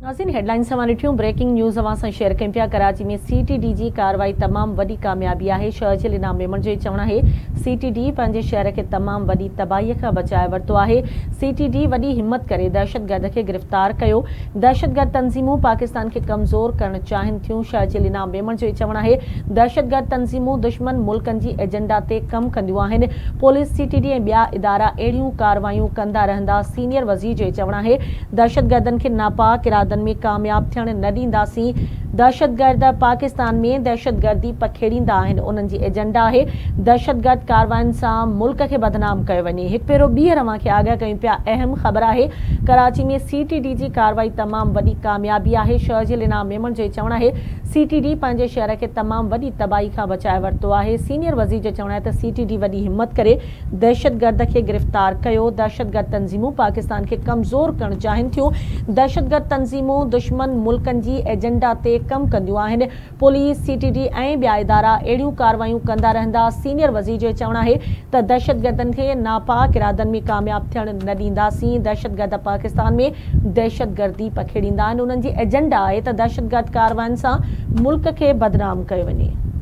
ناظرين هيڊلائنز اوهان ڏٺيون بريڪنگ نيوز اوهان سان شيئر ڪيون پيا ڪراچي ۾ سي ٽي ڊي جي ڪارروائي تمام وڏي ڪاميابي آهي شرجيل انعام ميمڻ جو چوڻ آهي سي ٽي ڊي پنهنجي شهر کي تمام وڏي تباهي کان بچائي ورتو آهي سي ٽي ڊي وڏي همت ڪري دهشتگرد کي گرفتار ڪيو دهشتگرد تنظيمون پاڪستان کي ڪمزور ڪرڻ چاهين ٿيون شرجيل انعام ميمڻ جو چوڻ آهي دهشتگرد تنظيمون دشمن ملڪن جي ايجنڊا تي ڪم ڪنديون آهن پوليس سي ٽي ڊي ۽ ٻيا ادارا اهڙيون ڪارروايون ڪندا رهندا سينيئر وزير جو چوڻ آهي دهشتگردن کي ناپاڪ ارادن ۾ ڪامياب ٿيڻ نه ڏينداسين، دهشتگرد پاڪستان ۾ دهشتگردي پکيڙيندا آهن، انهن جي ايجنڊا آهي دهشتگرد ڪاررواين سان ملڪ کي بدنام ڪيو وڃي. هڪ ڀيرو ٻيهر اوهان کي آگاهه ڪيون پيا اهم خبر آهي ڪراچي ۾ سي ٽي ڊي جي ڪارروائي تمام وڏي ڪاميابي آهي، شرجيل انعام ميمڻ جو چوڻ آهي سي ٽي ڊي پنهنجي شهر کي تمام وڏي تباهي کان بچائي ورتو آهي، سينيئر وزير جو چوڻ آهي ته سي ٽي ڊي وڏي همت ڪري دهشتگرد کي گرفتار ڪيو، دهشتگرد تنظيمون پاڪستان کي ڪمزور ڪرڻ چاهين ٿيون، دهشتگرد تنظيمون دشمن ملڪن جي ايجنڊا تي ڪم ڪنديون آهن، پوليس، سي ٽي ڊي ۽ ٻيا ادارا اهڙيون ڪارروايون ڪندا رهندا، سينيئر وزير جو چوڻ آهي ته دهشتگردن کي ناپاڪ ارادن ۾ ڪامياب ٿيڻ نه ڏينداسين، دهشتگرد پاڪستان ۾ دهشتگردي پکيڙيندا آهن، انهن جي ايجنڊا آهي ته دهشتگرد ڪاررواين سان ملڪ کي بدنام ڪيو وڃي.